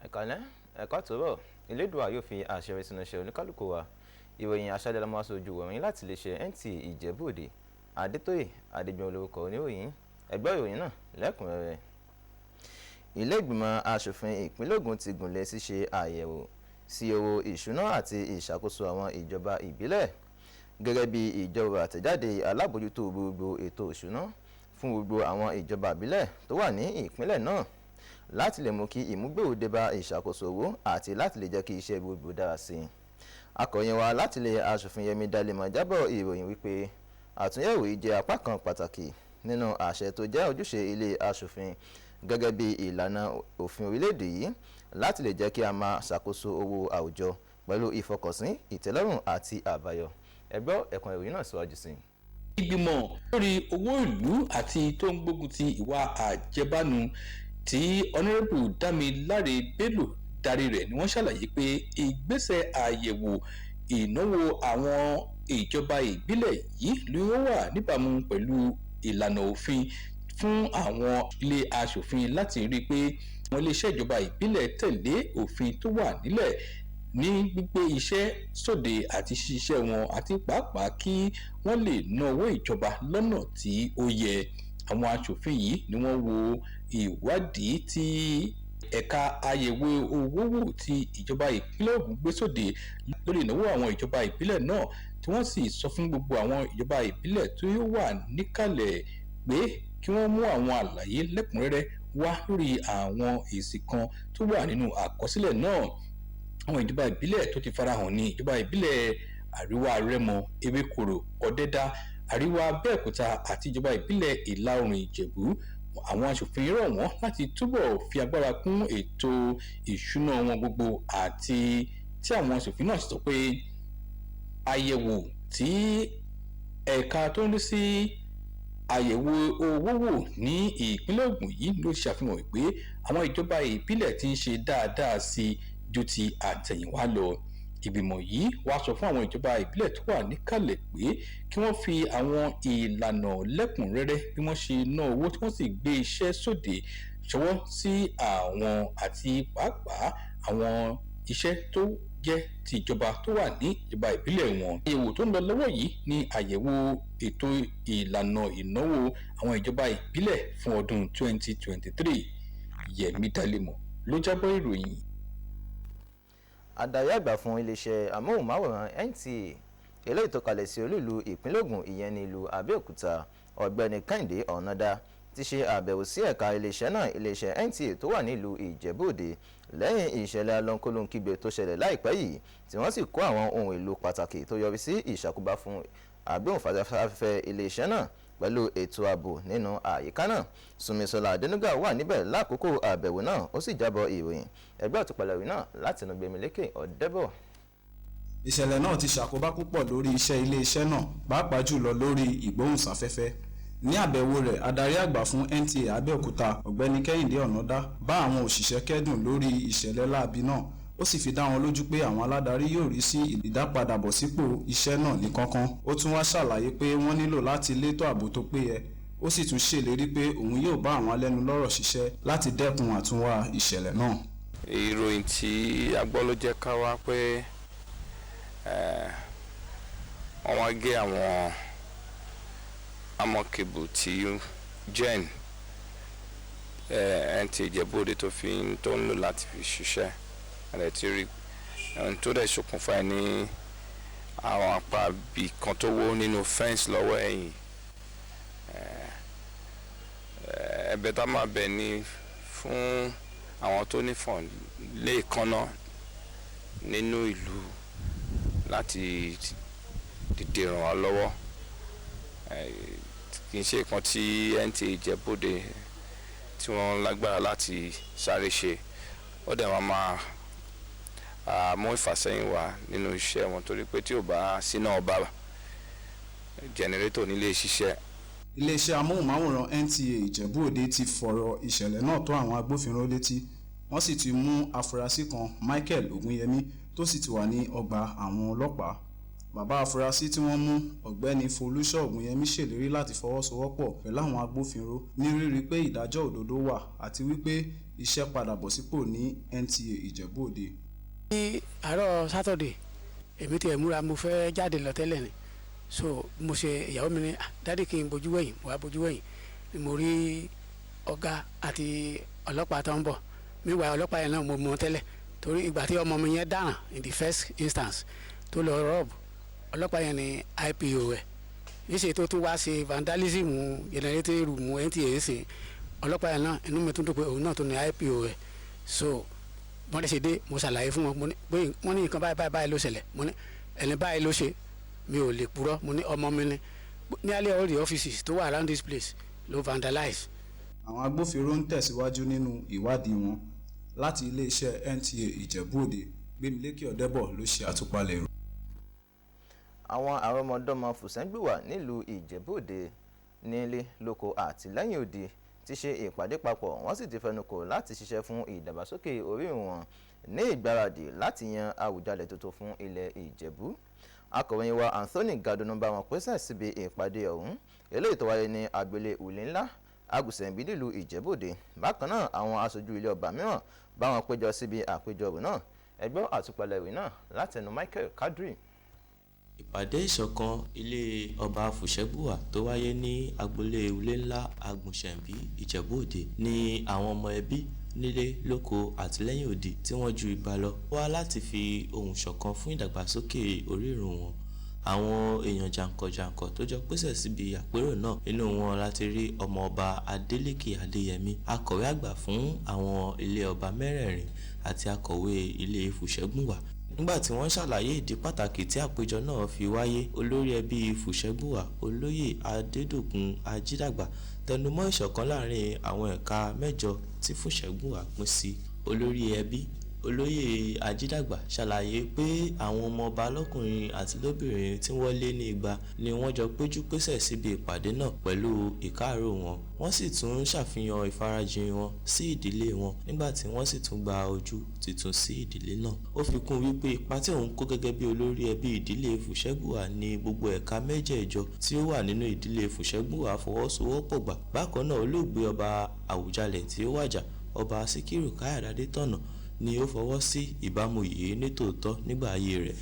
Ẹ̀kálẹ́, ẹ̀kọ́ àtòrọ̀. Elédùà yóò fi àṣẹ rẹ̀ sínú iṣẹ́ oníkálukú wa. Ìròyìn àṣálẹ́ la máa sojú wọ̀nyí láti lè ṣe NTA Ìjẹ̀bú Òde. Adétóyè Adégbọ̀n olórúkọ oníròyìn. Ẹgbẹ́ ìròyìn náà lẹ́kùnrẹ́rẹ́. Ilé ìgbìmọ̀ aṣòfin ìpínlẹ̀ Ògùn ti gùnlé ṣíṣe àyẹ̀wò sí owó ìṣúná àti ìṣàkóso àwọn ìjọba ìbílẹ̀ gẹ́gẹ́ bí ìjọba àtẹ̀jáde alábòjútó gbogbo ètò ìṣúná fún gbogbo àwọn ìjọba ìbílẹ̀ tó wà ní ìpínlẹ̀ náà, láti lè mú kí ìmúgbòòrò dé bá ìṣàkóso owó àti láti lè jẹ́ kí iṣẹ́ gbogbo dára sí i. Akọ̀ròyìn wa láti lè aṣòfin Yẹmi Dalẹ́mọ̀ jábọ̀ ìròyìn wípé àtúnyẹ̀wò yìí jẹ́ apá kan pàtàkì nínú àṣẹ tó jẹ́ ojúṣe ilé aṣòfin gẹ́gẹ́ bí ìlànà òfin orílẹ̀-èdè yìí láti lè jẹ́ kí a máa ṣàkóso owó àwùjọ pẹ̀lú ìfọkànsìn, ìtẹ́lọ́rùn àti àbáyọ. Ẹ gbọ́ ẹ̀kún ìròyìn náà síwájú sí i. Ìgbìmọ̀ lórí owó ìlú àti tó ń gbógun ti ìwà àjẹbánu tí Ọ̀nàrẹ́bù Dámiláre Bello darí rẹ̀ ni wọ́n ṣàlàyé pé ìgbésẹ̀ àyẹ̀wò ìnáwó àwọn ìjọba ìbílẹ̀ yìí ló wà níbàámu pẹ̀lú ìlànà òfin fún àwọn ilé aṣòfin láti rí i pé àwọn iléeṣẹ́ ìjọba ìbílẹ̀ tẹ̀lé òfin tó wà nílẹ̀ ní gbígbé iṣẹ́ sóde àti ṣiṣẹ́ wọn, àti pàápàá kí wọ́n lè ná owó ìjọba lọ́nà tí ó yẹ. Àwọn aṣòfin yìí ni wọ́n wo ìwádìí tí ẹ̀ka àyẹ̀wò owó wò tí ìjọba ìpínlẹ̀ Ògùn gbé sóde lórí ìnáwó àwọn ìjọba ìbílẹ̀ náà, tí wọ́n sì sọ fún gbogbo àwọn ìjọba ìbílẹ̀ tó wà níkàlẹ̀ pé kí wọ́n mú àwọn àlàyé lẹ́kùnrẹ́rẹ́ wá lórí àwọn èsì kan tó wà nínú àkọsílẹ̀ náà. Àwọn ìjọba ìbílẹ̀ tó ti farahàn ní ìjọba ìbílẹ̀ Àríwá Rẹ́mọ, Ewékòró, Ọ̀dẹ́dá, Àríwá Abẹ́òkúta àti ìjọba ìbílẹ̀ Ìlà Oòrùn Ìjẹ̀bú. Àwọn aṣòfin rọ̀ wọ́n láti túbọ̀ fi agbára kún ètò ìṣúná wọn gbogbo, àti tí àwọn aṣòfin náà sọ pé àyẹ̀wò tí ẹ̀ka tó ń rí sí àyẹ̀wò owó wò ní ìpínlẹ̀ Ògùn yìí ló ṣàfihàn pé àwọn ìjọba ìbílẹ̀ ti ń ṣe dáadáa sí i ju ti àtẹ̀yìnwá lọ. Ìgbìmọ̀ yìí wá sọ fún àwọn ìjọba ìbílẹ̀ tó wà níkàlẹ̀ pé kí wọ́n fi àwọn ìlànà lẹ́kùnrẹ́rẹ́ bí wọ́n ṣe ná owó tí wọ́n sì gbé iṣẹ́ sóde ṣọwọ́ sí àwọn, àti pàápàá àwọn iṣẹ́ tó jẹ́ ti ìjọba tó wà ní ìjọba ìbílẹ̀ wọn. Àyẹ̀wò tó ń lọ lọ́wọ́ yìí ní àyẹ̀wò ètò ìlànà ìnáwó àwọn ìjọba ìbílẹ̀ fún ọdún 2023. Yẹmi Dalẹ́mọ̀ ló jábọ̀ ìròyìn. Adarí àgbà fún iléeṣẹ́ amóhùnmáwòrán NTA eléyìí tó kalẹ̀ sí olú ìlú ìpínlẹ̀ Ògùn, ìyẹn ní ìlú Abẹ́òkúta, Ọ̀gbẹ́ni Kẹ́hìndé Ọ̀nàdá, ti ṣe àbẹ̀wò sí ẹ̀ka iléeṣẹ́ náà, iléeṣẹ́ NTA tó wà nílùú Ìjẹ̀bú Òde, lẹ́yìn ìṣẹ̀lẹ̀ alọ́nkólóńkígbe tó ṣẹlẹ̀ láìpẹ́ yìí tí wọ́n sì kó àwọn ohun èlò pàtàkì tó yọrí sí ìṣàkóbá fún agbóhùnsáfẹ́fẹ́ iléeṣẹ́ náà pẹ̀lú ètò ààbò nínú àyíká náà. Súnmisọ́lá Adénúgà wà níbẹ̀ lákòókò àbẹ̀wò náà, ó sì jábọ̀ ìròyìn. Ẹgbẹ́ òtúpalẹ̀ ìròyìn náà láti inú Gbémilékè Ọ̀dẹ́bọ̀. Ìṣẹ̀lẹ̀ náà ti ṣàkóbá púpọ̀ lórí iṣẹ́ iléeṣẹ́ náà, pàápàá jùlọ lórí ìgbóhùnsáfẹ́fẹ́. Ní àbẹ̀wò rẹ̀, adarí àgbà fún NTA Abẹ́òkúta, Ọ̀gbẹ́ni Kẹ́hìndé Ọ̀nàdá, bá àwọn òṣìṣẹ́ kẹ́dùn lórí ìṣẹ̀lẹ̀ láabi náà. Ó sì fi dá wọn lójú pé àwọn aládarí yóò rí sí ìdápadàbọ̀sípò iṣẹ́ náà ní kánkán. Ó tún wá ṣàlàyé pé wọ́n nílò láti létò ààbò tó péye. Ó sì tún ṣèlérí pé òun yóò bá àwọn alẹ́nulọ́rọ̀ ṣiṣẹ́ láti dẹ́kun àtúnwá ìṣẹ̀lẹ̀ náà. Ìròyìn tí a gbọ́ ló jẹ́ ká wá pé wọ́n wá gé àwọn armour cable tí gen NTA Ìjẹ̀bú-Òde tó fi tó ń lò láti fi ṣiṣẹ́ rẹ̀ ti rí ohun tó dẹ̀ ṣokùnfà ẹ̀ ní àwọn apá ibì kan tó wó nínú fence lọ́wọ́ ẹ̀yìn. Ẹ̀bẹ̀ tá máa bẹ̀ ni fún àwọn tó nífọ̀n léèkánná nínú ìlú láti dìde ràn wá lọ́wọ́. Kì í ṣe nǹkan tí NTA Ìjẹ̀bú-Òde tí wọ́n lágbára láti sáré ṣe. Ó dẹ̀ máa mú ìfàsẹ́yìn wá nínú iṣẹ́ wọn, torí pé tí ò bá síná ọba, generator ní lè ṣiṣẹ́. Iléeṣẹ́ amóhùnmáwòrán NTA Ìjẹ̀bú Òde ti fọ̀rọ̀ ìṣẹ̀lẹ̀ náà tó àwọn agbófinró létí, wọ́n sì ti mú àfúrásì kan, Michael Ogunyemi, tó sì ti wà ní ọgbà àwọn ọlọ́pàá. Bàbá afurasí tí wọ́n mú, Ọ̀gbẹ́ni Folúṣọ́ Ògúnyẹmí, ṣèlérí láti fọwọ́sowọ́pọ̀ pẹ̀lú àwọn agbófinró ní rírí pé ìdájọ́ òdodo wà àti wípé iṣẹ́ padà bọ̀ sípò ní NTA Ìjẹ̀bú Òde. Ní àárọ̀ Saturday, èmi tiẹ̀ múra, mo fẹ́ jáde lọ tẹ́lẹ̀ ni. So mo ṣe ìyàwó mi ní, "Ah, daddy, kí n bojú wẹ̀yìn." Mo wá bojú wẹ̀yìn ni mo rí ọ̀gá àti ọlọ́pàá tó ń bọ̀. Meanwhile, ọlọ́pàá yẹn náà, mo mọ̀ tẹ́lẹ̀, torí ìgbà tí ọmọ mi yẹn dáràn in the first instance tó lọ rob, ọlọ́pàá yẹn ní IPO ẹ̀. Níṣẹ́ tó tún wá ṣe vandalism generator room NTA ṣe, ọlọ́pàá yẹn náà, inú mi tún dùn pé òun náà tún ní IPO ẹ̀. So wọ́n lè ṣe dé, mo ṣàlàyé fún wọn. Mo ní pé wọ́n ní nǹkan báyìí báyìí báyìí ló ṣẹlẹ̀. Mo ní ẹni báyìí ló ṣe, mi ò lè purọ́. Mo ní ọmọ mi ní nearly all the offices tó wà around this place ló vandalize. Àwọn agbófinró ń tẹ̀síwájú nínú ìwádìí wọn. Láti iléeṣẹ́ NTA Ìjẹ̀bú Òde, Gbémilékè Ọ̀dẹ́bọ̀ ló ṣe àtúpalẹ̀ ìròyìn. Àwọn àrọ́mọdọ́mọ Fùsẹ́ngbùwà nílùú Ìjẹ̀bú-Òde, nílé lóko àti lẹ́yìn odi, ti ṣe ìpàdé papọ̀, wọ́n sì ti fẹnukò láti ṣiṣẹ́ fún ìdàgbàsókè orírun wọn ní ìgbáradì láti yan Àwùjalẹ̀ tuntun fún ilẹ̀ Ìjẹ̀bú. Akọ̀ròyìn wa Anthony Gadonu bá wọn pèsè síbi ìpàdé ọ̀hún, eléyìí tó wáyé ní agboolé Ùlé Ńlá, Agùsẹ̀nbí, nílùú Ìjẹ̀bú-Òde. Bákan náà, àwọn aṣojú ilé ọba mìíràn bá wọn péjọ síbi àpéjọ ọ̀hún náà. Ẹ gbọ́ àtúpalẹ̀ ìwé náà látẹnu Michael Kadri. Ìpàdé ìṣọ̀kan ilé ọba Fùsẹ́ngbùwà tó wáyé ní agboolé Ulé Ńlá, Agùnṣẹ̀ǹbí, Ìjẹ̀bú-Òde ní àwọn ọmọ ẹbí nílé lóko àti lẹ́yìn odi tí wọ́n ju 200 lọ wá láti fi ohùn ṣọ̀kan fún ìdàgbàsókè orírun wọn. Àwọn èèyàn jàǹkànjàǹkàn tó jọ pésẹ̀ síbi àpérò náà, inú wọn láti rí Ọmọọba Adeleke Adéyẹmí, akọ̀wé àgbà fún àwọn ilé ọba mẹ́rẹ̀ẹ̀rin àti akọ̀wé ilé Fùsẹ́ngbùwà. Nígbà tí wọ́n ń ṣàlàyé ìdí pàtàkì tí àpéjọ náà fi wáyé, olórí ẹbí Fùsẹ́ngbùwà, Olóyè Adédòkun Ajídàgbà, tẹnumọ́ ìṣọ̀kan láàrin àwọn ẹ̀ka mẹ́jọ tí Fùsẹ́ngbùwà pín sí. Olórí ẹbí, Olóyè Ajídàgbà, ṣàlàyé pé àwọn ọmọọba lọ́kùnrin àti lóbìnrin tí wọ́n lé ní 200 ni wọ́n jọ péjú pésẹ̀ síbi ìpàdé náà pẹ̀lú ìkáàárò wọn, wọ́n sì tún ṣàfihàn ìfarajìn wọn sí ìdílé wọn nígbà tí wọ́n sì tún gba ojú tuntun sí ìdílé náà. Ó fi kún wípé ipa tí òun kó gẹ́gẹ́ bí olórí ẹbí ìdílé Fùsẹ́ngbùwà ní gbogbo ẹ̀ka mẹ́jẹ̀ẹ̀jọ tí ó wà nínú ìdílé Fùsẹ́ngbùwà fọwọ́sowọ́pọ̀ gbà. Bákan náà, olóògbé Ọba Àwùjalẹ̀ tí ó wàjà, Ọba Síkírù Káyọ̀dé Adétọ̀nà, ni ó fọwọ́ sí ìbámu yìí nítòótọ́ nígbà ayé rẹ̀.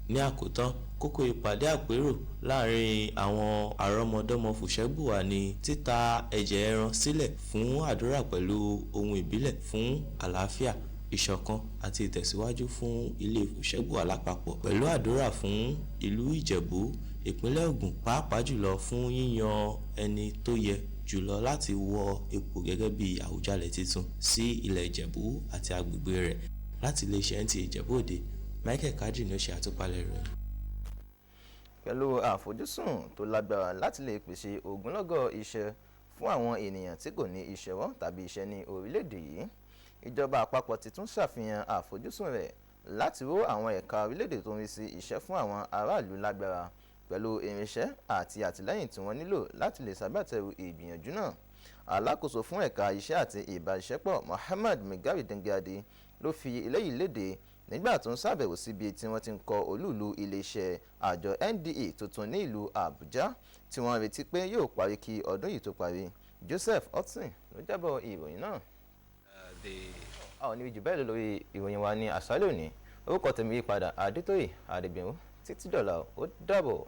Ní àkótán, kókó ìpàdé àpérò láàrin àwọn àrọ́mọdọ́mọ Fùsẹ́ngbùwà ní títa ẹ̀jẹ̀ ẹran sílẹ̀ fún àdúrà pẹ̀lú ohun ìbílẹ̀ fún àlàáfíà, ìṣọ̀kan àti ìtẹ̀síwájú fún ilé Fùsẹ́ngbùwà lápapọ̀, pẹ̀lú àdúrà fún ìlú Ìjẹ̀bú, ìpínlẹ̀ Ògùn, pàápàá jùlọ fún yíyan ẹni tó yẹ jùlọ láti wọ ipò gẹ́gẹ́ bí Àwùjalẹ̀ tuntun sí ilẹ̀ Ìjẹ̀bú àti agbègbè rẹ̀. Láti iléeṣẹ́ NTA Ìjẹ̀bú Òde, Michael Kadri ni ó ṣe àtúpalẹ̀ ìròyìn. Pẹ̀lú àfojúsùn tó lágbára láti lè pèsè ogunlọ́gọ̀ iṣẹ́ fún àwọn ènìyàn tí kò ní iṣẹ́ ọwọ́ tàbí iṣẹ́ ní orílẹ̀-èdè yìí, ìjọba àpapọ̀ ti tún ṣàfihàn àfojúsùn rẹ̀ láti ró àwọn ẹ̀ka orílẹ̀-èdè tó ń rí sí iṣẹ́ fún àwọn aráàlú lágbára pẹ̀lú irinṣẹ́ àti àtìlẹ́yìn tí wọ́n nílò láti lè ṣagbátẹrù ìgbìyànjú náà. Alákòóso fún ẹ̀ka iṣẹ́ àti ìbáṣiṣẹ́pọ̀, Mohammed Maigari Dingyadi, ló fi eléyìí léde nígbà tó ń ṣàbẹ̀wò síbi tí wọ́n ti ń kọ́ olúùlú iléeṣẹ́ àjọ NDA tuntun ní ìlú Àbújá, tí wọ́n retí pé yóò parí kí ọdún yìí tó parí. Joseph Hudson ló jábọ̀ ìròyìn náà. A ò ní jù bẹ́ẹ̀ lọ lórí ìròyìn wa ní àṣálẹ́ òní. Orúkọ tèmi yí padà, Adétóyè Adégbènrú. Títí dọ̀là, ó dàbọ̀.